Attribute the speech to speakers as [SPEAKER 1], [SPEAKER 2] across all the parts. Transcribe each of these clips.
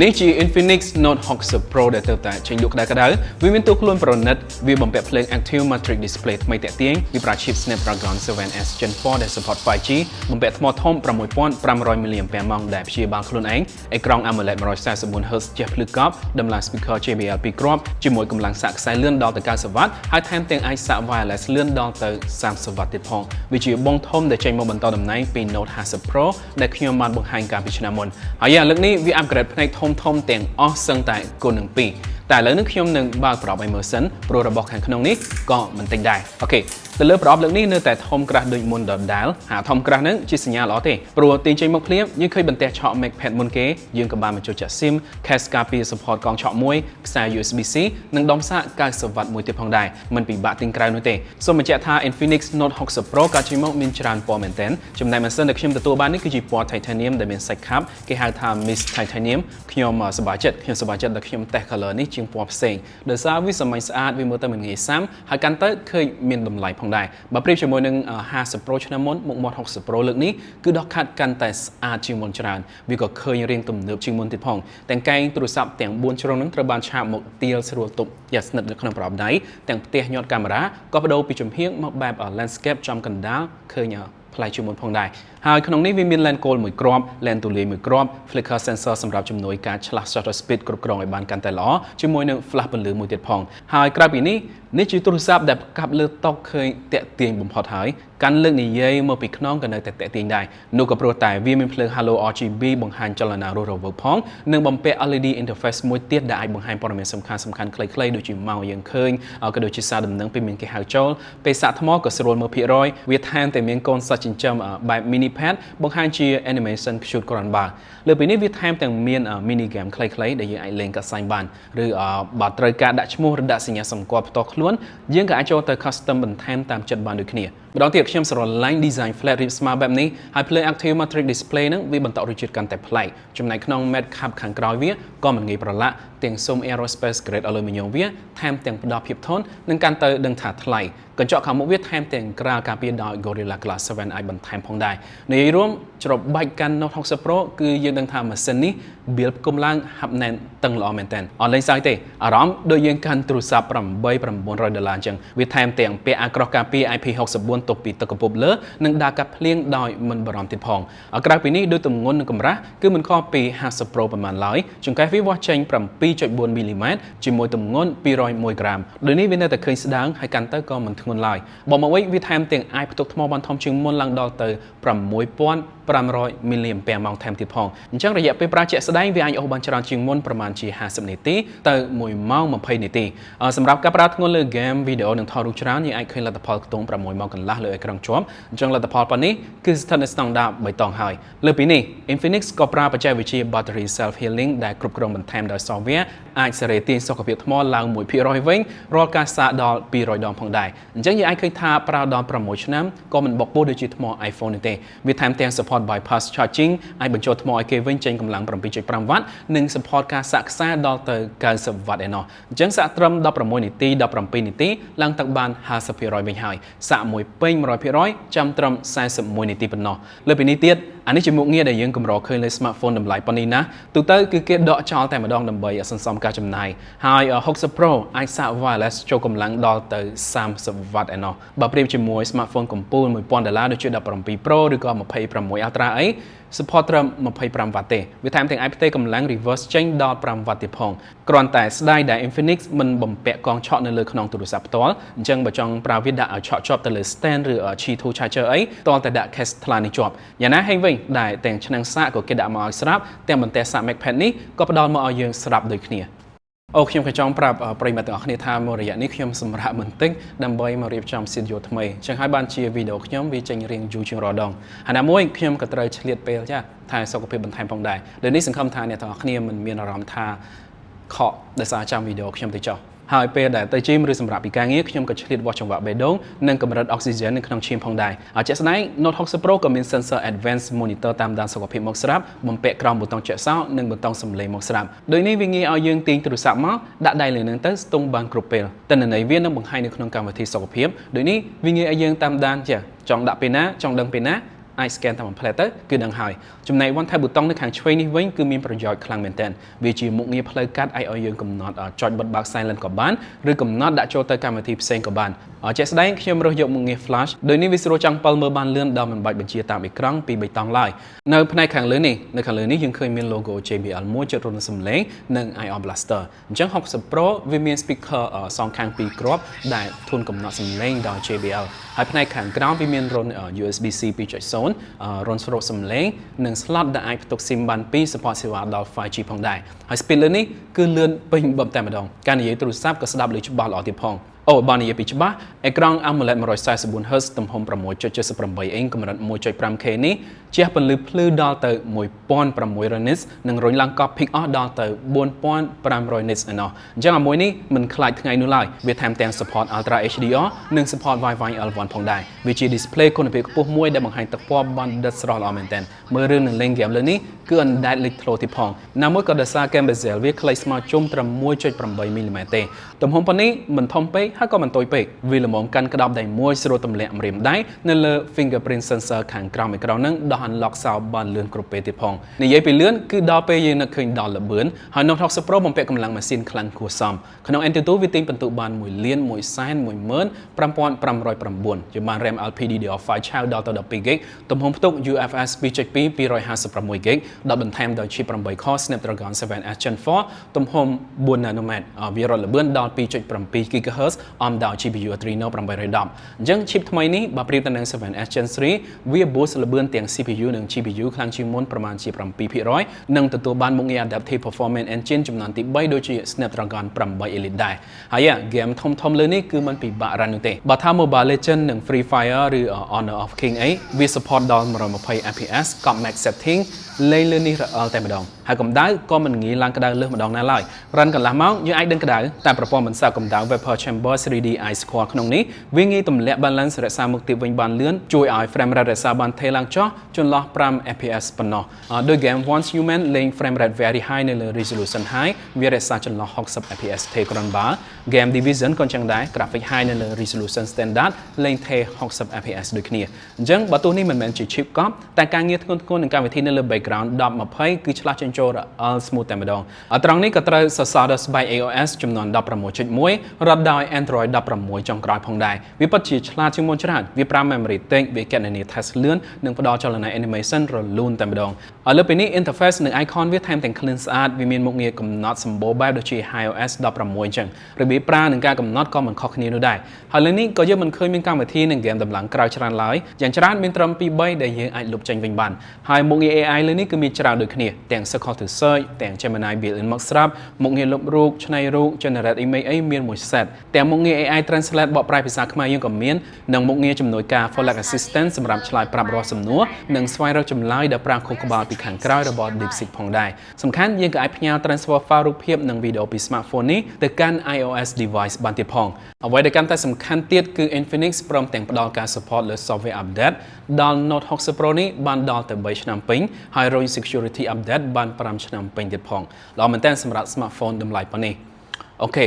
[SPEAKER 1] នេះជា Infinix Note 60 Pro ដែលទើបតែចេញលក់ក្តៅៗវាមានតួខ្លួនប្រណិតវាបំពាក់ភ្លើង Active Matrix Display ថ្មីទាក់ទាញវាប្រើ chip Snapdragon 7S Gen 4ដែល support 5G បំពាក់ថ្មធំ6500 mAh ដែលព្យាបាលខ្លួនឯងអេក្រង់ AMOLED 144 Hz ជះភ្លឺកប់ដំឡើង speaker JBL 2គ្រាប់ជាមួយកម្លាំងសាកខ្សែលឿនដល់ទៅ90 W ហើយថែមទាំងអាចសាក wireless លឿនដល់ទៅ30 W ទៀតផងវាជាបងធំដែលចេញមកបន្តតំណែងពី Note 50 Pro ដែលខ្ញុំបានបង្ហាញកាលពីឆ្នាំមុនហើយឥឡូវនេះវា upgrade ផ្នែកធំធំទាំងអស់សឹងតែគុណនឹង2តែឥឡូវនេះខ្ញុំនឹងបើកប្រអប់ឲ្យមើលសិនព្រោះរបស់ខាងក្នុងនេះក៏មិនតិចដែរ OK ទៅលើប្រអប់លើកនេះនៅតែធំក្រាស់ដូចមុនដដែលហាធំក្រាស់ហ្នឹងជាសញ្ញាល្អទេព្រោះទាញចេញមកភ្លាមយើងឃើញបន្ទះឆក់ MagPad មុនគេយើងក៏បានបញ្ចូលចាក់ SIM case ការពារ support កងឆក់មួយខ្សែ USB-C និងដុំសាក90 W មួយទៀតផងដែរមិនពិបាកទិញក្រៅនោះទេសូមបញ្ជាក់ថា Infinix Note 60 Pro កាលចេញមកមានច្រើនពណ៌មែនទែនចំណែកម៉ាស៊ីនដែលខ្ញុំទទួលបាននេះគឺជាពណ៌ Titanium ដែលមានសាច់ខាប់គេហៅថា Mist Titanium ខ្ញុំសប្បាយចិត្តខ្ញុំសប្បាយចិត្តដែលខ្ញុំតេស្ត color នេះជាងពណ៌ផ្សេងដោយសារវាសាមញ្ញស្អាតវាមើលទៅមិនងាយសាំហើយកាន់ទៅឃើញមានតម្លៃផងដែរបើប្រៀបជាមួយនឹង50 Pro ឆ្នាំមុនមុខមាត់60 Pro លើកនេះគឺដោះខាត់កាន់តែស្អាតជាងមុនច្រើនវាក៏ឃើញរាងទំនើបជាងមុនទៀតផងទាំងកែងទូរស័ព្ទទាំង4ជ្រុងនឹងត្រូវបានឆាបមកទៀលស្រួលទប់យ៉ាស្និទ្ធនៅក្នុងប្រអប់ដៃទាំងផ្ទះញាត់កាមេរ៉ាក៏បដូរពីចំហៀងមកបែប landscape ចំកណ្ដាលឃើញប្លែកជាងមុនផងដែរហើយក្នុងនេះវាមាន lens គោលមួយគ្រាប់ lens ទូលាយមួយគ្រាប់ flicker sensor សម្រាប់ជំនួយការឆ្លាស់ shutter speed គ្រប់គ្រងឲ្យបានកាន់តែល្អជាមួយនឹង flash ពន្លឺមួយទៀតផងហើយក្រៅពីនេះនេះជាទូរស័ព្ទដែលផ្កាប់លើតុឃើញតាក់ទាញបំផុតហើយកាន់លើកនិយាយមកពីខ្នងក៏នៅតែតាក់ទាញដែរនោះក៏ព្រោះតែវាមានភ្លើង Halo RGB បង្ហាញចលនារស់រវើកផងនិងបំពាក់ LED interface មួយទៀតដែលអាចបង្ហាញព័ត៌មានសំខាន់សំខាន់ខ្លីៗដូចជាម៉ោងយើងឃើញក៏ដូចជាសារដំណឹងពេលមានគេហៅចូលពេលសាកថ្មក៏ស្រួលមើលភាគរយវាថែមតែមានកូនសត្វចិញ្ចឹមបែប mini pad បង្ហាញជា animation cute គ្រាន់បើលើពីនេះវាថែមទាំងមាន mini game ខ្លីៗដែលយើងអាចលេងកាត់សាញ់បានឬបើត្រូវការដាក់ឈ្មោះឬដាក់សញ្ញាសម្គាល់ផ្ទាល់ខ្លួនយើងក៏អាចចូលទៅ custom បន្ថែមតាមចិត្តបានដូចគ្នាម្ដងទៀតខ្ញុំស្រឡាញ់ design flat រាបស្មើបែបនេះហើយភ្លើង Active Matrix Display ហ្នឹងវាបន្តរសជាតិកាន់តែប្លែកចំណែកក្នុង Matte Cap ខាងក្រោយវាក៏មិនងាយប្រឡាក់ទាំងស៊ុម Aerospace Grade Aluminum វាថែមទាំងផ្ដល់ភាពធន់និងកាន់ទៅដឹងថាថ្លៃកញ្ចក់ខាងមុខវាថែមទាំងក្រាលការពារដោយ Gorilla Glass 7 អាចបន្ថែមផងដែរនិយាយរួមច្របាច់កាន់ Note 60 Pro គឺយើងដឹងថាម៉ាស៊ីននេះ build ផ្គុំឡើងហាប់ណែនតឹងល្អមែនទែនអត់លេងសើចទេអារម្មណ៍ដូចយើងកាន់ទូរស័ព្ទ8 900ដុល្លារអញ្ចឹងវាថែមទាំងពាក់អាក្រោះការពារ IP64 ទប់ពីទឹកកពប់លើនិងដើរកាត់ភ្លៀងដោយមិនបារម្ភទៀតផងក្រៅពីនេះដោយទម្ងន់និងកម្រាស់គឺមិនខុសពី50 Pro ប៉ុន្មានឡើយចង្កេះវាវាស់ចេញ7.4មីលីម៉ែត្រជាមួយទម្ងន់201ក្រាមដូចនេះវានៅតែឃើញស្ដើងហើយកាន់ទៅក៏មិនធ្ងន់ឡើយបើមកវិញវាថែមទាំងអាចផ្ទុកថ្មបានធំជាងមុនឡើងដល់ទៅ6500មីលីអាំពែម៉ោងថែមទៀតផងអញ្ចឹងរយៈពេលប្រើជាក់ស្ដែងវាអាចអូសបានច្រើនជាងមុនប្រមាណជា50នាទីទៅ1ម៉ោង20នាទីសម្រាប់ការប្រើធ្ងន់លើ game វីដេអូនិងថតរូបច្រើនយើងអាចឃើញលទ្ធផលខ្ទង់6ម៉ោងកន្លះលើអេក្រង់ជាប់អញ្ចឹងលទ្ធផលប៉ុណ្នេះគឺស្ថិតនៅស្តង់ដារបៃតងហើយលើពីនេះ Infinix ក៏ប្រើបច្ចេកវិទ្យា battery self healing ដែលគ្រប់គ្រងបន្ថែមដោយ software អាចសេរីទាញសុខភាពថ្មឡើង1%វិញរាល់ការសាកដល់200ដងផងដែរអញ្ចឹងយើងអាចឃើញថាប្រើដល់6ឆ្នាំក៏មិនបុកពោះដូចជាថ្ម iPhone នេះទេវាថែមទាំង support bypass charging អាចបញ្ចូលថ្មឲ្យគេវិញចេញកម្លាំង7.5 W និង support ការសាកខ្សែដល់ទៅ90 W ឯណោះអញ្ចឹងសាកត្រឹម16នាទី17នាទីឡើងទឹកបាន50%វិញហើយសាកមួយពេញ100%ចាំត្រឹម41នាទីប៉ុណ្ណោះលើពីនេះទៀតអានេះជាមុខងារដែលយើងកម្រឃើញលើ smartphone តម្លៃប៉ុណ្នេះណាទូទៅគឺគេដកចោលតែម្ដងដើម្បីសន្សំការចំណាយហើយ60 Pro អាចសាក wireless ចូលកម្លាំងដល់ទៅ30 W ឯណោះបើប្រៀបជាមួយ smartphone កំពូល1000ដុល្លារដូចជា17 Pro ឬក៏26 Ultra អី support ត្រឹម25 W ទេវាថែមទាំងអាចផ្ទេរកម្លាំង reverse ចេញដល់5 W ទៀតផងគ្រាន់តែស្ដាយដែល Infinix មិនបំពាក់កងឆក់នៅលើខ្នងទូរស័ព្ទផ្ទាល់អញ្ចឹងបើចង់ប្រើវាដាក់ឲ្យឆក់ជាប់ទៅលើ stand ឬ Qi 2 charger អីតតែដាក់ case ថ្លានេះជាប់យ៉ាងណាហេងវិញដែលទាំងឆ្នាំងសាកក៏គេដាក់មកឲ្យស្រាប់ទាំងបន្ទះសាក MagPad នេះក៏ផ្ដល់មកឲ្យយើងស្រាប់ដូចគ្នាអូខ្ញុំក៏ចង់ប្រាប់ប្រិយមិត្តទាំងអស់គ្នាថាមករយៈនេះខ្ញុំសម្រាកបន្តិចដើម្បីមករៀបចំ studio ថ្មីអញ្ចឹងហើយបានជាវីដេអូខ្ញុំវាចេញរៀងយូរជាងរាល់ដងហើយណាមួយខ្ញុំក៏ត្រូវឆ្លៀតពេលចាថែសុខភាពបន្ថែមផងដែរដូចនេះសង្ឃឹមថាអ្នកទាំងអស់គ្នាមិនមានអារម្មណ៍ថាខកដោយសារចាំវីដេអូខ្ញុំទៅចុះហើយពេលដែលទៅ gym ឬសម្រាប់ពីការងារខ្ញុំក៏ឆ្លៀតវាស់ចង្វាក់បេះដូងនិងកម្រិតអុកស៊ីហ្សែននៅក្នុងឈាមផងដែរហើយជាក់ស្ដែង Note 60 Pro ក៏មាន sensor advanced monitor តាមដានសុខភាពមកស្រាប់បំពាក់ក្រោមប៊ូតុងចុចសោនិងប៊ូតុងសំឡេងមកស្រាប់ដូចនេះវាងាយឲ្យយើងទាញទូរស័ព្ទមកដាក់ដៃលើនឹងទៅស្ទង់បានគ្រប់ពេលទិន្នន័យវានឹងបង្ហាញនៅក្នុងកម្មវិធីសុខភាពដូចនេះវាងាយឲ្យយើងតាមដានចាចង់ដាក់ពេលណាចង់ដឹងពេលណា អាច scan តាមមួយភ្លែតទៅគឺដឹងហើយចំណែក one tap button នៅខាងឆ្វេងនេះវិញគឺមានប្រយោជន៍ខ្លាំងមែនទែនវាជាមុខងារផ្លូវកាត់អាចឲ្យយើងកំណត់ចុចបិទបើក silent ក៏បានឬកំណត់ដាក់ចូលទៅកម្មវិធីផ្សេងក៏បានជាក់ស្ដែងខ្ញុំរើសយកមុខងារ flash ដោយនេះវាស្រួលចង់ពិលមើលបានលឿនដល់មិនបាច់បញ្ជាតាមអេក្រង់ពី3តង់ឡើយនៅផ្នែកខាងលើនេះនៅខាងលើនេះយើងឃើញមាន logo JBL មួយចុចរន្ធសំឡេងនិង IR blaster អញ្ចឹង60 Pro វាមាន speaker សងខាងពីរគ្រាប់ដែលធូនកំណត់សំឡេងដោយ JBL ហើយផ្នែកខាងក្រោមវាមានរន្ធ USB-C 2.0រន្ធស្រូបសំឡេងនិង slot ដែលអាចផ្ទុក SIM បាន2 support សេវាដល់ 5G ផងដែរហើយ speed លើនេះគឺលឿនពេញបបតែម្ដងការនិយាយទូរស័ព្ទក៏ស្ដាប់ឮច្បាស់ល្អទៀតផងអូបើនិយាយពីច្បាស់អេក្រង់ AMOLED 144 Hz ទំហំ6.78អ៊ីងកម្រិត 1.5K នេះជះពន្លឺភ្លឺដល់ទៅ1600 nits និងរុញឡើងកប់ peak អស់ដល់ទៅ4500 nits ឯណោះអញ្ចឹងអាមួយនេះមិនខ្លាចថ្ងៃនោះឡើយវាថែមទាំង support Ultra HDR និង support Widevine L1 ផងដែរវាជា display គុណភាពខ្ពស់មួយដែលបង្ហាញទឹកពណ៌បានដិតស្រស់ល្អមែនទែនមើលរឿងនឹងលេងហ្គេមលើនេះគឺអណ្ដែតលេចធ្លោទៀតផងណាមួយក៏ដោយសារ គែម bezel វាខ្លីស្មើជុំត្រឹម1.8មីលីម៉ែត្រទេទំហំប៉ុណ្នេះមិនធំពេកហើយក៏មិនតូចពេកវាល្មមកាន់ក្តាប់ដៃមួយស្រួលទម្លាក់ម្រាមដៃនៅលើ fingerprint sensor ខាងក្រោមអេក្រង់នឹងដោះ unlock សោបានលឿនគ្រប់ពេលទៀតផងនិយាយពីលឿនគឺដល់ពេលយើងនឹកឃើញដល់ល្បឿនហើយ Note 60 Pro បំពាក់កម្លាំងម៉ាស៊ីនខ្លាំងគួរសមក្នុង Antutu វាទិញពិន្ទុបាន1លាន1សែន15509ជាបាន RAM LPDDR5 ឆៅដល់ទៅ 12 GB ទំហំផ្ទុក UFS 2.2 256 GB ដល់បន្ថែមដោយ chip 8 core Snapdragon 7S Gen 4ទំហំ4 nanometer វារត់ល្បឿនដល់2.7 GHz អមដោយ GPU Adreno 810អញ្ចឹង chip ថ្មីនេះបើប្រៀបទៅនឹង 7S Gen 3វា boost ល្បឿនទាំង CPU និង GPU ខ្លាំងជាងមុនប្រមាណជា7%និងទទួលបានមុខងារ Adaptive Performance Engine ចំនួនទី3ដូចជា Snapdragon 8 Elite ដែរហើយ game ធំធំលើនេះគឺមិនពិបាក run នោះទេបើថា Mobile Legends និង Free Fire ឬ Honor of King អីវា support ដល់120 FPS កប់ max setting លេងលើនេះរអិលតែម្ដងហើយកម្ដៅក៏មិនងាយឡើងក្ដៅលើសម្ដងណាឡើយ run កន្លះម៉ោងយើងអាចដឹងក្ដៅតែប្រព័ន្ធបន្សាបកម្ដៅ Vapor Chamber 3D Ice Core ក្នុងនេះវាងាយទម្លាក់ balance រក្សាមុខទាបវិញបានលឿនជួយឲ្យ frame rate រក្សាបានថេរឡើងចុះចន្លោះ5 FPS ប៉ុណ្ណោះដោយ game Once Human លេង frame rate very high នៅលើ resolution high វារក្សាចន្លោះ60 FPS ថេរគ្រាន់បើ Game Division ក៏ចឹងដែរ graphic high នៅលើ resolution standard លេងថេរ60 FPS ដូចគ្នាអញ្ចឹងបើទោះនេះមិនមែនជា chip កប់តែការងារធ្ងន់ធ្ងរនឹងកម្មវិធីនៅលើ background 10 20គឺឆ្លាស់ចេញចូលរអិល smooth តែម្ដងត្រង់នេះក៏ត្រូវសរសើរដល់ស្បែក AOS ចំនួន16.1រត់ដោយ Android 16ចុងក្រោយផងដែរវាពិតជាឆ្លាតជាងមុនច្រើនវាប្រើ memory តិចវាគណនា task លឿននិងផ្ដល់ចលនា animation រលូនតែម្ដងហើយលើពីនេះ interface និង icon វាថែមទាំង clean ស្អាតវាមានមុខងារកំណត់សម្បូរបែបដូចជា iOS 16អញ្ចឹងរបៀបប្រើនិងការកំណត់ក៏មិនខុសគ្នានោះដែរហើយលើនេះក៏យើងមិនឃើញមានកម្មវិធីនិង game តម្លើងក្រៅច្រើនឡើយយ៉ាងច្រើនមានត្រឹម2 3ដែលយើងអាចលុបចេញវិញបានហើយមុខងារ AI លើនេះគឺមានច្រើនដូចគ្នាទាំង Circle to Search ទាំង Gemini built-in មកស្រាប់មុខងារលុបរូបឆ្នៃរូប generate image អីមានមួយ set ទាំងមុខងារ AI translate បកប្រែភាសាខ្មែរយើងក៏មាននិងមុខងារជំនួយការ Folax Assistant សម្រាប់ឆ្លើយប្រាប់រាល់សំណួរនិងស្វែងរកចម្លើយដោយប្រើខួរក្បាលពីខាងក្រោយរបស់ DeepSeek ផងដែរសំខាន់យើងក៏អាចផ្ញើ transfer file រូបភាពនិងវីដេអូពី smartphone នេះទៅកាន់ iOS device បានទៀតផងអ្វីដែលកាន់តែសំខាន់ទៀតគឺ Infinix ព្រមទាំងផ្ដល់ការ support លើ software update ដល់ Note 60 Pro នេះបានដល់ទៅ3ឆ្នាំពេញហើយរុញ security update បាន5ឆ្នាំពេញទៀតផងល្អមែនទែនសម្រាប់ smartphone តម្លៃប៉ុណ្នេះOK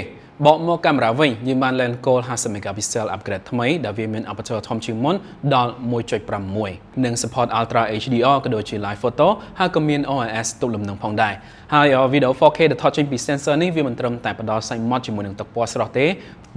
[SPEAKER 1] បកមកកាមេរ៉ាវិញយើងបាន lens គោល50 megapixel upgrade ថ្មីដែលវាមាន aperture ធំជាងមុនដល់1.6និង support Ultra HDR ក៏ដូចជា live photo ហើយក៏មាន OIS ទប់លំនឹងផងដែរហើយវីដេអូ 4K ដែលថតចេញពី sensor នេះវាមិនត្រឹមតែផ្ដល់សាច់ម៉ត់ជាមួយនឹងទឹកពណ៌ស្រស់ទេ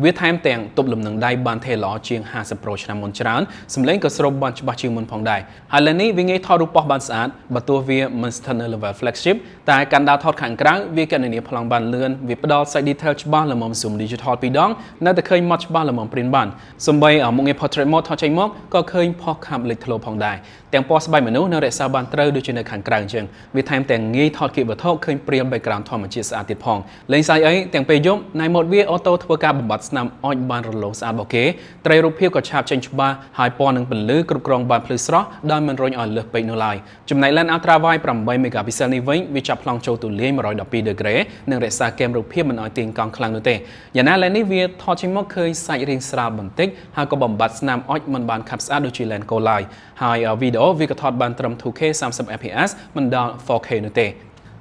[SPEAKER 1] វាថែមទាំងទប់លំនឹងដៃបានថេរល្អជាង50 Pro ឆ្នាំមុនច្រើនសំឡេងក៏ស្រូបបានច្បាស់ជាងមុនផងដែរហើយលើនេះវាងាយថតរូបប៉ុសបានស្អាតបើទោះវាមិនស្ថិតនៅ level flagship តែកាន់ដាវថតខាងក្រៅវាគណនាប្លង់បានលឿនវាផ្ដល់សាច់ detail ច្បាស់ល្មម zoom digital ពីរដងនៅតែឃើញម៉ត់ច្បាស់ល្មម print បានសំបីមុខងារ portrait mode ថតចេញមកក៏ឃើញផុសខាប់លេចធ្លោផងដែរទាំងពណ៌ស្បែកមនុស្សនៅរក្សាបានត្រូវដូចជានៅខាងក្រៅអញ្ចឹងវាថែមទាំងងាយថតគៀបវត្ថុឃើញព្រាល background ធម្មជាតិស្អាតទៀតផងលេងសាយអីទាំងពេលយប់ night mode វា auto ធ្វើការបំបត្តិស្នាមអុចបានរលោងស្អាតរបស់គេត្រីរូបភាពក៏ឆាបចេញច្បាស់ហើយពណ៌និងពន្លឺគ្រប់គ្រងបានភ្លឺស្រស់ដោយមិនរុញឲ្យលើសពេកនោះឡើយចំណែក lens ultra wide 8 megapixel នេះវិញវាចាប់ប្លង់ចូលទូលាយ112 degree និងរក្សាគែមរូបភាពមិនឲ្យទាញកង់ខ្លាំងនោះទេយ៉ាងណា lens នេះវាថតចេញមកឃើញសាច់រាងស្រាលបន្តិចហើយក៏បំបត្តិស្នាមអុចមិនបានខាប់ស្អាតដូចជា lens គោលឡើយហើយវីដេអូវាក៏ថតបានត្រឹម 2K 30 fps មិនដល់ 4K នោះទេ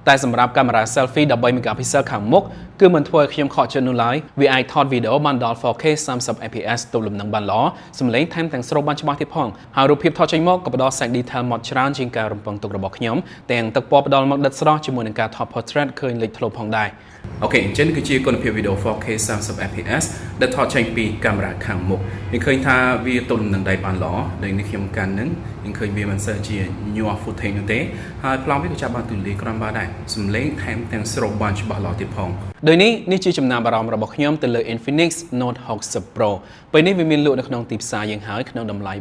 [SPEAKER 1] តែសម្រាប់កាមេរ៉ា selfie 13 megapixel ខាងមុខគឺមិនធ្វើឲ្យខ្ញុំខកចិត្តនោះឡើយវាអាចថតវីដេអូបានដល់ 4K 30 fps ទប់លំនឹងបានល្អសំឡេងថែមទាំងស្រូបបានច្បាស់ទៀតផងហើយរូបភាពថតចេញមកក៏ផ្ដល់សាច់ detail មកច្រើនជាងការរំពឹងទុករបស់ខ្ញុំទាំងទឹកពណ៌ផ្ដល់មកដិតស្រស់ជាមួយនឹងការថត portrait ឃើញលេចធ្លោផងដែរ។ OK អញ្ចឹងគឺជាគុណភាពវីដេអូ 4K 30 fps ដែលថតចេញពីកាមេរ៉ាខាងមុខយើងឃើញថាវាទប់លំនឹងដៃបានល្អដូចនេះខ្ញុំកាន់នឹងយើងឃើញវាមិនសូវជាញ័រ footage នោះទេហើយប្លង់វាក៏ចាប់បានទូលាយគ្រាន់បើដែរសំឡេងថែមទាំងស្រូបបានច្បាស់ល្អទៀតផងដោយនេះនេះជាចំណាប់អារម្មណ៍របស់ខ្ញុំទៅលើ Infinix Note 60 Pro ពេលនេះវាមានលក់នៅក្នុងទីផ្សារយើងហើយក្នុងតម្លៃ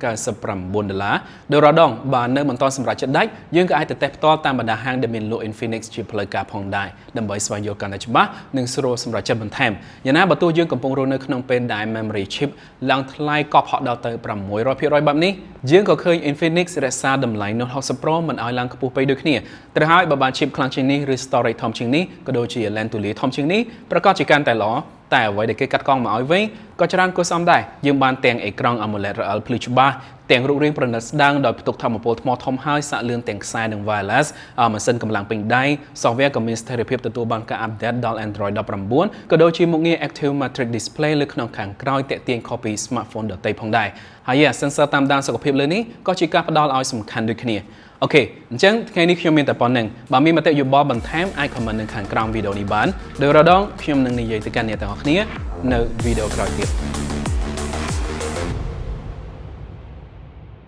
[SPEAKER 1] 399ដុល្លារដោយរដងបើនៅមិនទាន់សម្រេចចិត្តដាច់យើងក៏អាចទៅតេស្តផ្ទាល់តាមបណ្ដាហាងដែលមានលក់ Infinix ជាផ្លូវការផងដែរដើម្បីស្វែងយល់កាន់តែច្បាស់និងស្រួលសម្រេចចិត្តបន្ថែមយ៉ាងណាបើទោះយើងកំពុងរស់នៅក្នុងពេលដែល memory chip ឡើងថ្លៃកប់ហក់ដល់ទៅ600%បែបនេះយើងក៏ឃើញ Infinix រក្សាតម្លៃ Note 60 Pro មិនឲ្យឡើងខ្ពស់ពេកដូចគ្នាត្រូវហើយបើបាន chip ខ្លាំងជាងនេះឬ storage ធំជាងនេះក៏ដូចជា lens ទូលាយធំជាងនេះប្រកាសជាកាន់តែល្អតែអ្វីដែលគេកាត់កងមកឲ្យវិញក៏ច្រើនគួរសមដែរយើងបានទាំងអេក្រង់ AMOLED រអិលភ្លឺច្បាស់ទាំងរូបរាងប្រណិតស្ដើងដោយផ្ទុកធម្មពលថ្មធំហើយសាកលឿនទាំងខ្សែនិង wireless ម៉ាស៊ីនកម្លាំងពេញដៃ software ក៏មានស្ថិរភាពទទួលបានការ update ដល់ Android 19ក៏ដូចជាមុខងារ Active Matrix Display លើក្នុងខាងក្រោយតាក់ទាញខុសពី smartphone ដទៃផងដែរហើយ sensor តាមដានសុខភាពលើនេះក៏ជាការផ្ដល់ឲ្យសំខាន់ដូចគ្នា។ OK អញ្ចឹងថ្ងៃនេះខ្ញុំមានតែប៉ុណ្្នឹងបើមានមតិយោបល់បន្ថែមអាច comment នៅខាងក្រោមវីដេអូនេះបានដោយរដងខ្ញុំនឹងនិយាយទៅកាន់អ្នកទាំងអស់គ្នានៅវីដេអូក្រោយទៀត។